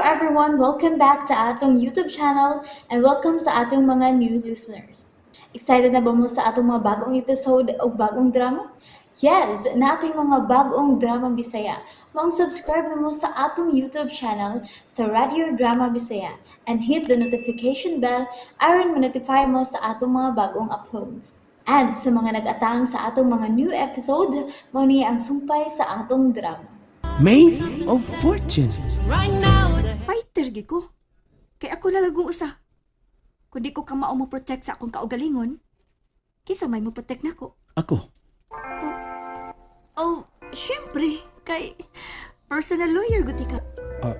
Everyone! Welcome back to atong YouTube channel and welcome sa atong mga new listeners. Excited na ba mo sa atong mga bagong episode o bagong drama? Yes! Naa tay mga bagong drama Bisaya. Maong subscribe na mo sa atong YouTube channel sa Radio Drama Bisaya and hit the notification bell aron ma-notify mo sa atong mga bagong uploads. And sa mga nag-atang sa atong mga new episode, mao ni ang sumpay sa atong drama. Maid of Fortune. Fighter gid ko. Kay ako na lang usa. Kung di ko kamao mo protect sa akong kaugalingon, kinsa may mo protect nako? Ako. Oh, syempre, kay personal lawyer guti ka. Ah.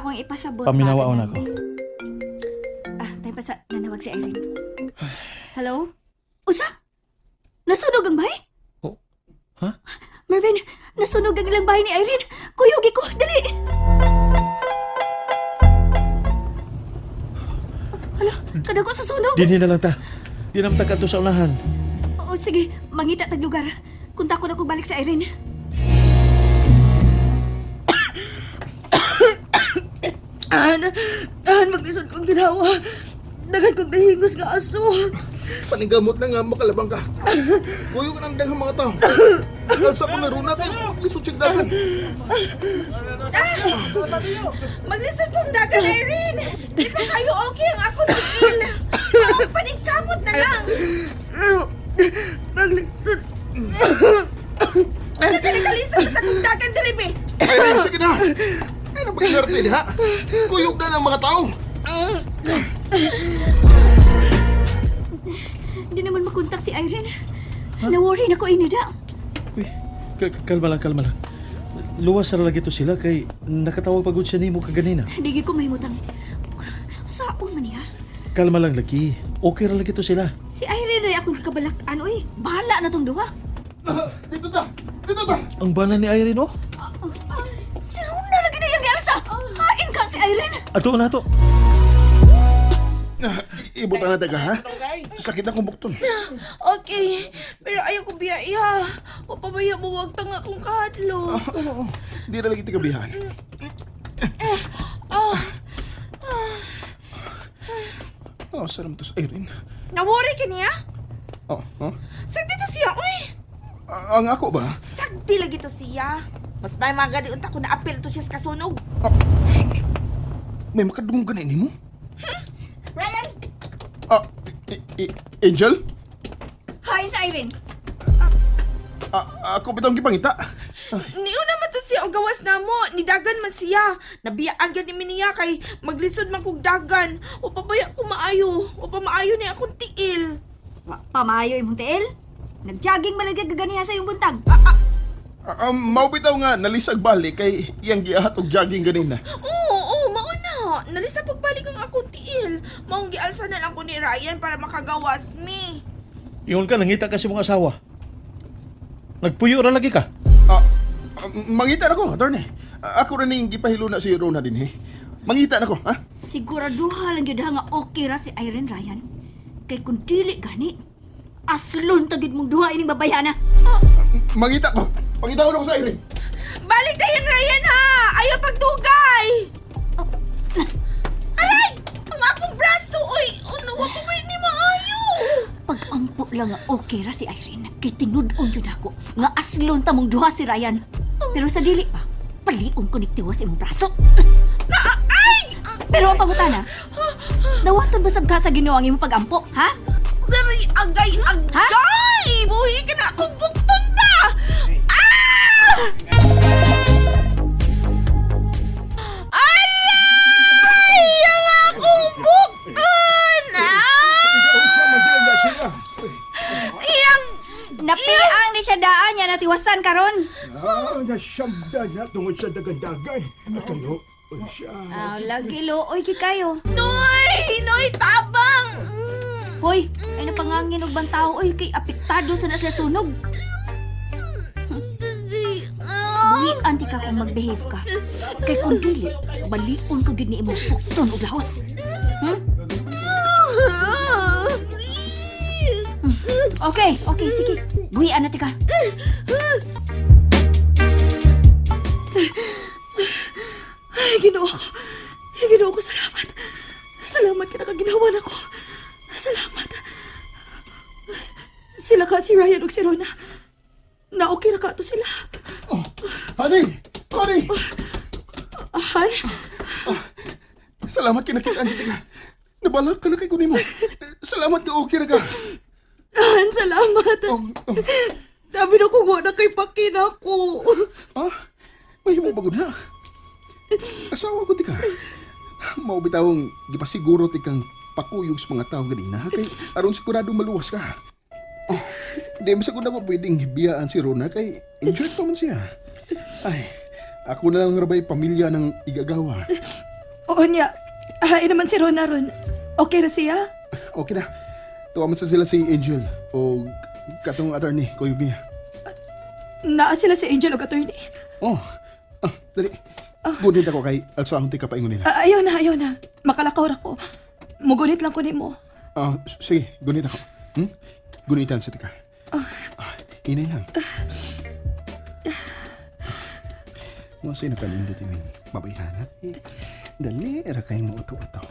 Akong ipasabot Paminawaon ba ako. Ah, tayo pa sa nanawag si Irene. Hello? Usa? Nasunog ang bahay? Oh, ha? Marvin, nasunog ang ilang bahay ni Irene. Kuyugi ko, dali! Hala, kadago sa sunog. Dinhi na lang ta. Di na ta sa unahan. Oo, sige, mangita tag lugar. Kunta ko na kong balik sa Irene. An, an, maglisod kong ginawa. Daghan kong nahingos nga aso. Panigamot na nga makalabang ka. Kuyo ka ng daghang mga tao. Alsa ko na runa kay maglisod siya dagan. Maglisod kong dagan, Irene. Di pa kayo okay ang ako tiil. Oh, panigkamot na lang. Maglisod. Nagkalisod sa kong dagan diri be. Ay, sige na. Ay, na pag-inarte diha. Kuyog na ng mga tao. Hindi naman makontak si Irene. Na-worry na ko inida. Uy, kalma lang, kalma lang. Luwas ra lagi to sila kay nakatawag pagod siya nimo kaganina. Hindi ko mahimutang. Saon man niya? Kalma lang lagi. Okay ra lagi to sila. Si Irene ray akong gikabalak-an, uy. Bahala na tong duha. Ah, dito ta. Dito ta. Ang bana ni Irene, oh. Si Rona lagi na yung Elsa. Hain ka si Irene. Ato na to. Ah, ibutan na taga ha. Sakit na kong bukton. Okay, pero ayaw ko biya iha. O pabaya mo wag tanga akong kahadlo. Ah, oo, oo. Di na lagi tigabihan. Oh, Oh, sarap to sa Irene. na-worry ka niya? Oh, oh. Sagdi to siya, uy. Ah, ang ako ba? Sagdi lagi to siya. Mas may mga gani unta ko na apel to siya sa kasunog. Ah, shh. May makadunggan na nimo? Ryan! Ah, Angel? Hain sa Irene. Ah, ako bitong gipangita. Niyo naman to siya og gawas namo, nidagan man siya. Nabiyaan gani mi niya kay maglisod man kog dagan. O pabaya ko maayo, o pamaayo ni akong tiil. Wa pa maayo imong tiil. Nagjogging malagi gaganiha sa iyong buntag. Ah, mao bitaw nga nalisag balik kay iyang giahat og jogging ganina. Oo, oo, mao na. Nalisa pagbalik ang akong tiil. Maong gialsa na lang ko ni Ryan para makagawas mi. Ingon ka, nangita ka sa imong asawa. Nagpuyo ra lagi ka. Ah, ah, mangita na ko, attorney. Ah, ako rin yung gipahilo na si Rona din, eh. Mangita na ko, ha? Siguraduha lang gyud ha nga okay ra si Irene, Ryan. Kay kung dili gani, aslon ta gyud mong duha ining babayhana. Mangita ko. Pangita ko na ko sa Irene. Balik tayo, Ryan, ha! Ayaw pagdugay! Aray! Ang akong braso, oy! Ano, wa ko ni maayo! Pag-ampo lang nga okay ra si Irene, kay tinud-on gyud ako nga aslon ta mong duha si Ryan. Pero sa dili pa, palion ko ni tiwas imong braso. Ay! Pero ang pangutana, nawaton ba sab ka sa Ginoo ang imong pag-ampo, ha? Aray, agay, agay! Buhi ka na akong bukton ba? Ah! Aray! Ang akong bukton! Ah! Iyang Napiang ni siya daan niya natiwasan karon. Ah, nasyamdan na tungod sa dagandagan. At ano, siya. Ah, lagi looy ki kayo. Noy! Noy, tabang! Hoy, ay napangangin og bang tao oy kay apektado sa na sila sunog. Ah! Buhi anti ka kung mag-behave ka. Kay kung dili, balion ko gid ni imong bukton og lahos. Okay, sige. Buhian na tika. Ay, Ay, Ginoo ko. Ay, Ginoo ko, salamat. Salamat ka nakaginawan ako. Salamat. Sila ka si Ryan ug si Rona. Na okay ra ka to sila. Oh, honey! Honey! Han? Salamat kay nakita ka. Nabalak ka na kay kunin mo. Salamat ka, okay ra ka. Han, salamat. Oh, oh. Sabi na ko na kay pakina ko. Ah, may himo bagod na. Asawa ko ti ka. Mao bitawng gipasiguro ti kang pakuyog sa mga tao ganina kay aron sigurado maluwas ka. Oh, di mo siguro na pa pwedeng biyaan si Rona kay injured pa man siya. Ay, ako na lang rabay pamilya ng igagawa. Oo niya. Hain naman si Rona ron. Okay ra siya? Okay na. Tuwa man sa sila si Angel o katong attorney, kuyog niya. Naa sila si Angel og attorney. Oh, ah, dali. Gunit ako kay alsahon ti kapaingon nila. Ah, ayaw na, ayaw na. Makalakaw ra ko. Mugunit lang ko nimo. Ah, sige, gunit ako. Gunitan sa tika. Ah, inay lang. Mo sino kanindot iming mabayhanan. Dali, era kay mo uto-uto.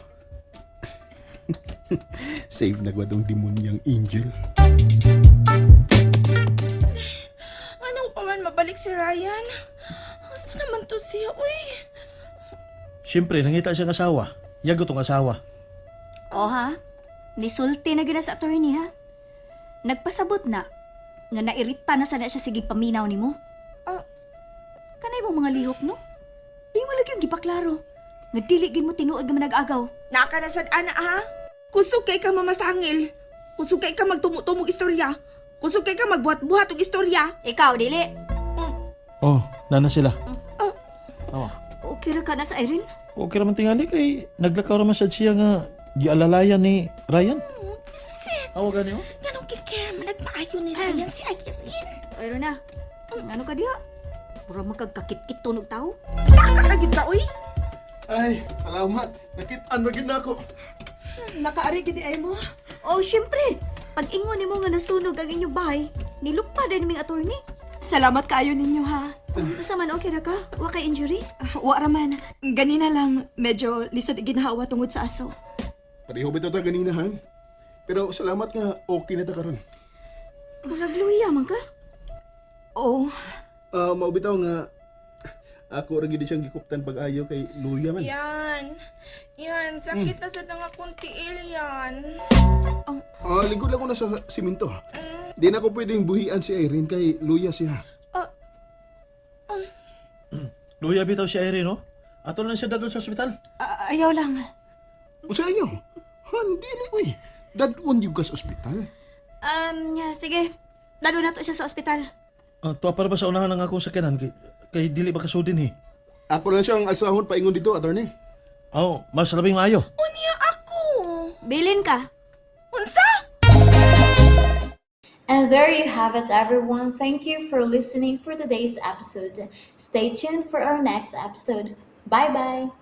Save na gwadong demonyang angel. Ano pa man mabalik si Ryan? Asa naman to siya, uy? Siyempre, nangita siyang asawa. Yago tong asawa. O ha? Nisulti na gina sa attorney ha? Nagpasabot na nga nairita na sana siya sige paminaw nimo. Ah. Kanay mo mga lihok no? Di mo lagi ang gipaklaro. Nga dili gid mo tinuod nga manag-agaw. Naka na sad ana ha? Kusog kay ka mamasangil. Kusog kay ka magtumo-tumog istorya. Kusog kay ka magbuhat-buhat og istorya. Ikaw dili. Oh, nana sila. Oh. Oh. Okay ra ka na sa Irene? Okay raman tingali kay naglakaw raman sad siya nga gialalayan ni Ryan. Oh, pisit. Awa gani oh. Ganong kikare man nagmaayo ni Ryan si Irene. Pero na. Ano ka diha? Pura magkagkakit-kit tunog tao. Naka na gyud ka, uy. Ay, salamat. Nakitaan ra gyud na ako. Nakaari gid ay mo. Oh, syempre. Pag ingon nimo nga nasunog ang inyong bahay, nilukpa din ming attorney. Salamat kaayo ninyo ha. Unsa man okay ra ka? Wa kay injury? Wa ra man. Ganina lang medyo lisod ginhawa tungod sa aso. Pareho ba ito ta ganina, han? Pero salamat nga okay na ta karon. Murag luya man ka. Oh. Ah, mao bitaw nga ako ra gyud siyang gikuptan pag-ayo kay Luya man. Yan. Yan, sakit na sad nga akong tiil yan. Ah, lingkod lang ko na sa simento. Di na ko pwedeng buhian si Irene kay Luya siya. Luya bitaw si Irene, no? Ato lang siya dadon sa ospital. Ayaw lang. Unsa inyo? Han, dili uy. Dadon yung gas ospital. Sige. Lalo na to siya sa ospital. Ah, tuwa para ba sa unahan ng akong sakyanan kay, kay dili ba kasudin eh. Ako lang siyang alsahon paingon dito, attorney. Oh, mas labing maayo. Unya ako. Bilin ka. Unsa? And there you have it, everyone. Thank you for listening for today's episode. Stay tuned for our next episode. Bye bye.